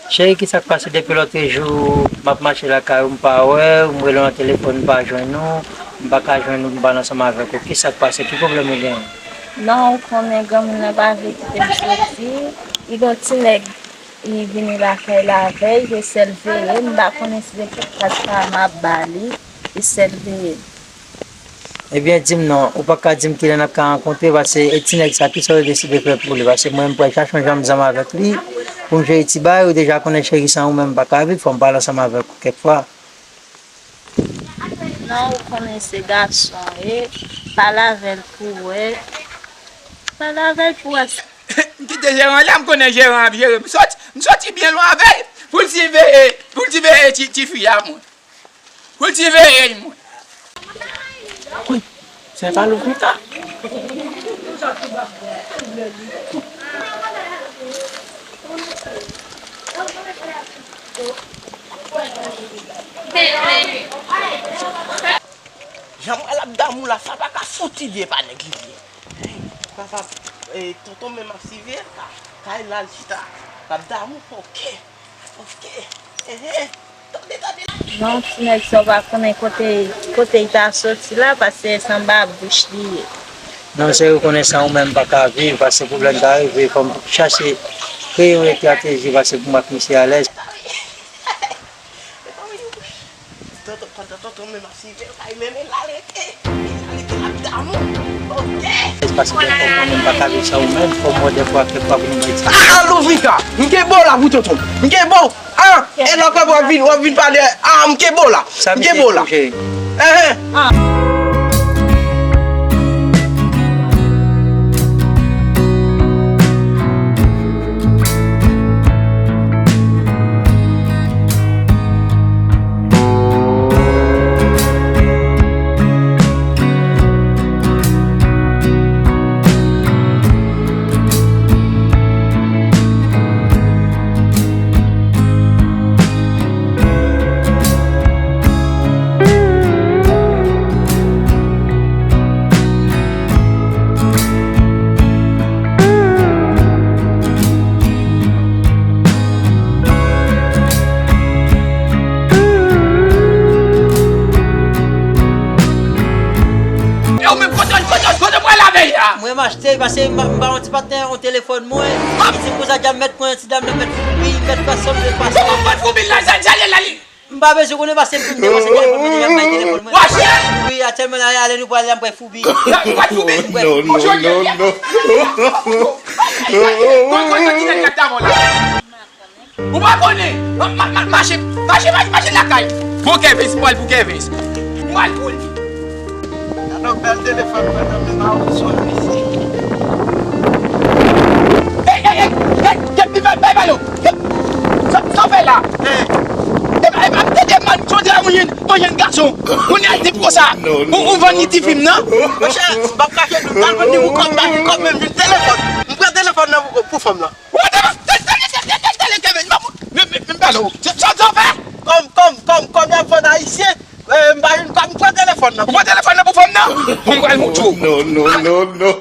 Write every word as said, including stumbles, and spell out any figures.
Cheri, kisa k pase depi lòt jou? M ap mache lakay ou, m pa wè w, m rele w nan telefòn, m pa jwenn ou, m pa ka jwenn ou, m pale ansanm avèk ou. Kisa k pase? Ki pwoblèm ou genyen? Non, ou konnen granmoun nan pa vle kite m soti. Li gon ti nèg, li vini lakay la avè l, se sèl veye m, m pa konnen si se tout kras pa m ap ba li, se sèl veye m. Ebyen, di m non, ou pa ka di m kilè n ap ka rankontre, paske e ti nèg sa, kisa w deside fè pou li? Paske mwen, m pral chache yon janm zanmi avèk li, pou m jere ti bagay, ou deja konnen cheri, san ou menm m pa ka viv, fò m pale ansanm avèk ou kèk fwa. Non, ou konnen se gason w ye, pale avè l pou wè, pale avè l pou wè. M kite jeran la, m konnen jeran ap jere m. Sòti, m sòti byen lwen avè l, pou l siveye, pou l siveye ti, ti fi a, mwen. Pou l siveye l, mwen. Wi, se pa Louvita. Jan m wè l ap damou la, sa pa ka fouti byen pa nèg li ye. Sa, sa, e, tonton menm ap siveye l, ka, kay la l chita. L ap damou, oke. Oke. Ehe. Tande, tande. Non, ti nèg sa, w pa konnen kote, kote l ta soti la, paske se anba bouch li ye. Non, se rekonesan ou menm pa ka viv, paske pwoblèm ka rive, fò m chache kreye yon estrateji, paske pou m ak misye alèz. Tonton, pandan tonton menm ap siveye l, kay menm la rete. La rete l ap damou. Oke. Paske fò mwen menm pa ka viv san ou menm, fò mwen dèfwa kèk fwa pou nou bay ti. Ah, Louvika, m kenbe w la pou tonton. M kenbe w. Ah, e lè w ap vin, w ap vin pale. Ah, m kenbe w la. M kenbe w la. Ehe. E ou menm, kote, kote, kote w pral avè l la? Mwen m achte l paske m, m pa yon ti patnè yon telefòn mwen. Li di m konsa, dja m mèt pran ti dam nan, mèt foubi, mèt fè sa m vle pase. Kòman pran foubi l la, sa, sa l ye la, li? M pa bezwen konnen paske m fin depase telefòn mwen, deja m bay telefòn mwen. Wi, aktyèlman la, ale nou pral la, m pral foubi. Ou pral foubi? Non, non, non, non. Kon, kon, kon, ti nèg la t avè w la. Ou pa konnen. Ma, ma, ma, mache, mache, mache, mache lakay. Bon, Kevens, m pral pou Kevens. M pral pou li. Gade yon bèl telefòn mwen nan men Mawozo a, mesye. Ey, ey, ey, ey, ey, bay, bay, bay, yo. Sa, sa w fè la? Ey. E pa, e pa, m tande m, m sonje yon jèn, yon jèn gason. Kounye a l di m konsa. Ou, ou vann li ti fi m nan? Monchè, m p ap kache nou, m t al vann li pou kòb, m pa gen kòb, men m jwenn telefòn. M pran telefòn nan pou, pou fanm lan. Ou tande, tande, tande, tande, tande, Kevens, men, men, men, men, men, sa, sa w fè? Kòm, kòm, kòm, kòm y ap vann ayisyen, eh, m pa jwenn kòb, m pran telefòn nan. Ou pran telefòn nan pou fanm nan? Bon, m pral montre w. Non, non, non, non.